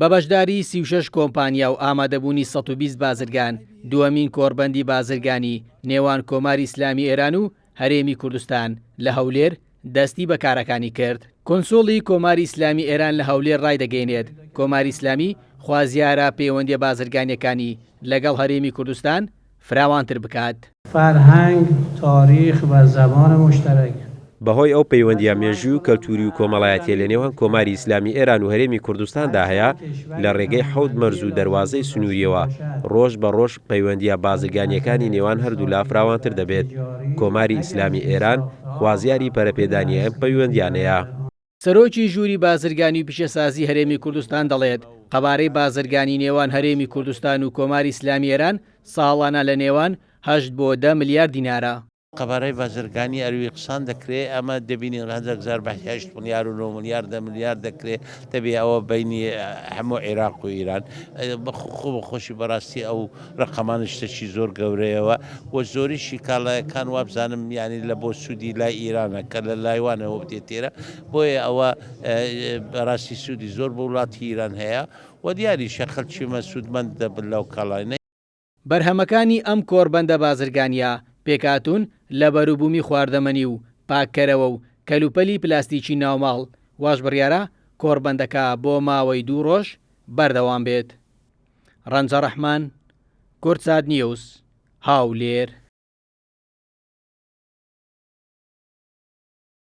بە بەشداری 36 کۆمپانیا و ئامادەبوونی 120 بازرگان، دووەمین کۆڕبەندی بازرگانی نێوان کۆماری ئیسلامی ئێران و هەرێمی کوردستان لە هەولێر دەستی بە کارەکانی کرد. کونسوڵی کۆماری ئیسلامی ئێران لە هەولێر ڕایدەگەیەنێت، کۆماری ئیسلامی خوازیارە پەیوەندییە بازرگانییەکانی لەگەڵ هەرێمی کوردستان فراوانتر بکات. فرهنگ، تاریخ و زبان مشترک. بەهۆی ئەو پەیوەندییە مێژووی و کەلتووری و کۆمەڵایەتییە لەنێوان کۆماری ئیسلامی ئێران و هەرێمی کوردستاندا هەیە، لە ڕێگەی حەوت مەرز و دەروازەی سنوورییەوە ڕۆژ بە ڕۆژ پەیوەندییە بازرگانییەکانی نێوان هەردوولا فراوانتر دەبێت. کۆماری ئیسلامی ئێران خوازیاری پەرەپێدانی ئەم پەیوەندییانەیە. سەرۆکی ژووری بازرگانی و پیشەسازی هەرێمی کوردستان دەڵێت، قەبارەی بازرگانی نێوان هەرێمی کوردستان و کۆماری ئیسلامی ئێران ساڵانە لە نێوان هەشت بۆ دە ملیار دینارە. قەبارەی بازرگانی ئەروی قسان دەکرێ ئەمە دەبینین هەندێک جار بە هەشت ملیار و نۆ ملیار دە ملیار دەکرێ دەبێ ئەوە بینی هەموو عێراق و ئیران خۆ بە خۆشی بەڕاستی ئەو ڕقەمانە شتەکی زۆر گەورەیەوە و زۆریشی کاڵایەکان وابزانم یانی لە بۆ سوودی لای ئیرانە کە لە لایوانەوە دێتێرە بۆیە ئەوە بەڕاستی سوودی زۆر بۆ وڵاتی ئیران هەیە و دیاریشە خەلکی مە سوودمەند دەبن لەو کاڵاینە. بەرهەمەکانی ئەم کۆڕبەندە بازرگانییە پێکهاتوون لە بەروبوومی خواردەمەنی و پاککەرەوە و کەلوپەلی پلاستیکی ناوماڵ، واش بڕیارە کۆڕبەندەکە بۆ ماوەی دوو ڕۆژ بەردەوام بێت. ڕەنجە ڕەحمان، کوردسات نیوز، هاولێر.